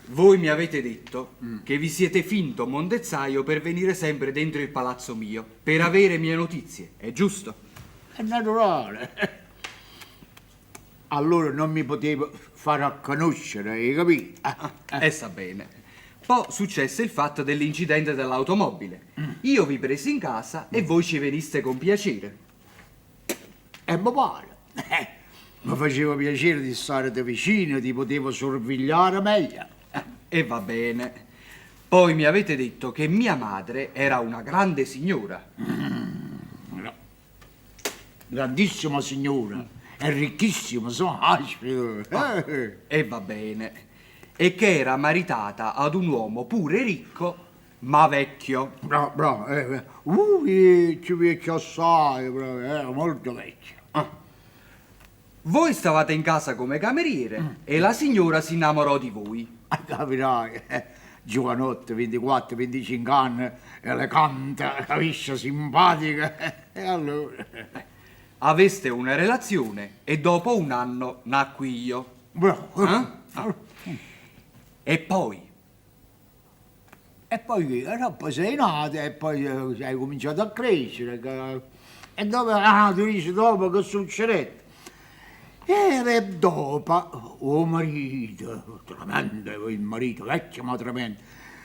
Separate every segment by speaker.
Speaker 1: Voi mi avete detto che vi siete finto mondezzaio per venire sempre dentro il palazzo mio, per avere mie notizie, è giusto?
Speaker 2: È naturale. Allora non mi potevo far acconoscere, hai capito?
Speaker 1: E sta bene. Poi successe il fatto dell'incidente dell'automobile. Io vi presi in casa e voi ci veniste con piacere.
Speaker 2: E mi pare. Mi faceva piacere di stare vicino, ti potevo sorvegliare meglio.
Speaker 1: E va bene. Poi mi avete detto che mia madre era una grande signora.
Speaker 2: No. Grandissima signora, è ricchissima, so, aspetta.
Speaker 1: E va bene. E che era maritata ad un uomo pure ricco, ma vecchio.
Speaker 2: Bravo, bravo. Vecchio, vecchio assai, bravo, era molto vecchio.
Speaker 1: Ah. Voi stavate in casa come cameriere e la signora si innamorò di voi.
Speaker 2: Ah, capirai, giovanotto, 24, 25 anni, elegante, capisci, simpatica. E allora...
Speaker 1: Aveste una relazione e dopo un anno nacqui io.
Speaker 2: Bravo.
Speaker 1: Eh? Ah. E poi?
Speaker 2: E poi che? E dopo sei nato e poi hai cominciato a crescere. E dopo, ah, tu dici dopo che succede? E dopo, oh marito, tremendo, il marito vecchio ma tremendo,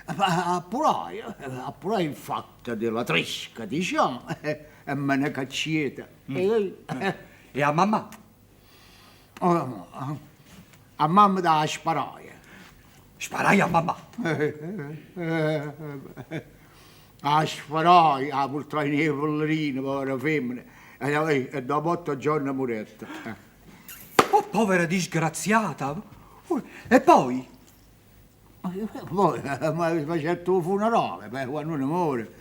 Speaker 2: appurai, appurai il fatto della tresca, diciamo, e me ne cacciete.
Speaker 1: Mm. E a mamma?
Speaker 2: Oh, a mamma da sparai.
Speaker 1: Sparai a mamma?
Speaker 2: A sparai, a portare nei pollerini, povera femmina. E dopo 8 giorni moretta.
Speaker 1: Oh, povera disgraziata! E poi?
Speaker 2: Poi, ma faceva il funerale, beh, quando uno muore.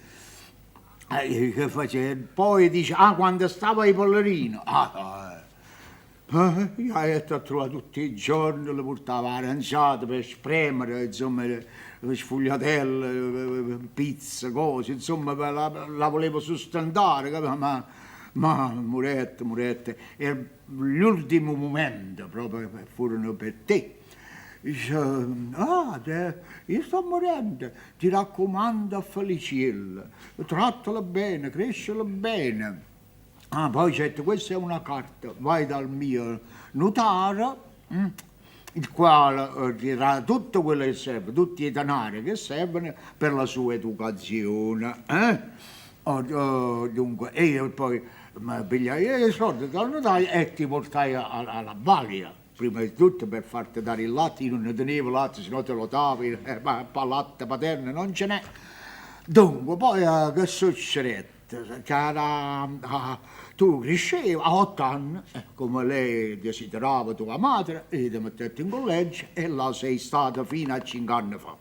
Speaker 2: Che face? Poi dice, ah, quando stava il pollerino. Ah, io ho trovato tutti i giorni, le portava aranciate per spremere, insomma, le sfogliatelle, pizza, cose, insomma, la volevo sostentare, capito? Ma morette, morette. E l'ultimo momento proprio furono per te. Dice, ah, io sto morendo, ti raccomando a Feliciella, trattala bene, crescila bene. Ah, poi certo, questa è una carta, vai dal mio notaro, il quale ti darà tutto quello che serve, tutti i denari che servono per la sua educazione. Eh? Oh, oh, dunque, e io poi mi pigliai i soldi dal notaio e ti portai alla balia. Prima di tutto per farti dare il latte, io non ne tenevo latte, se no te lo davo, ma latte paterno non ce n'è. Dunque, poi che succede? C'era, tu crescevi a 8 anni, come lei desiderava tua madre, e ti mettete in collegio e là sei stata fino a 5 anni fa.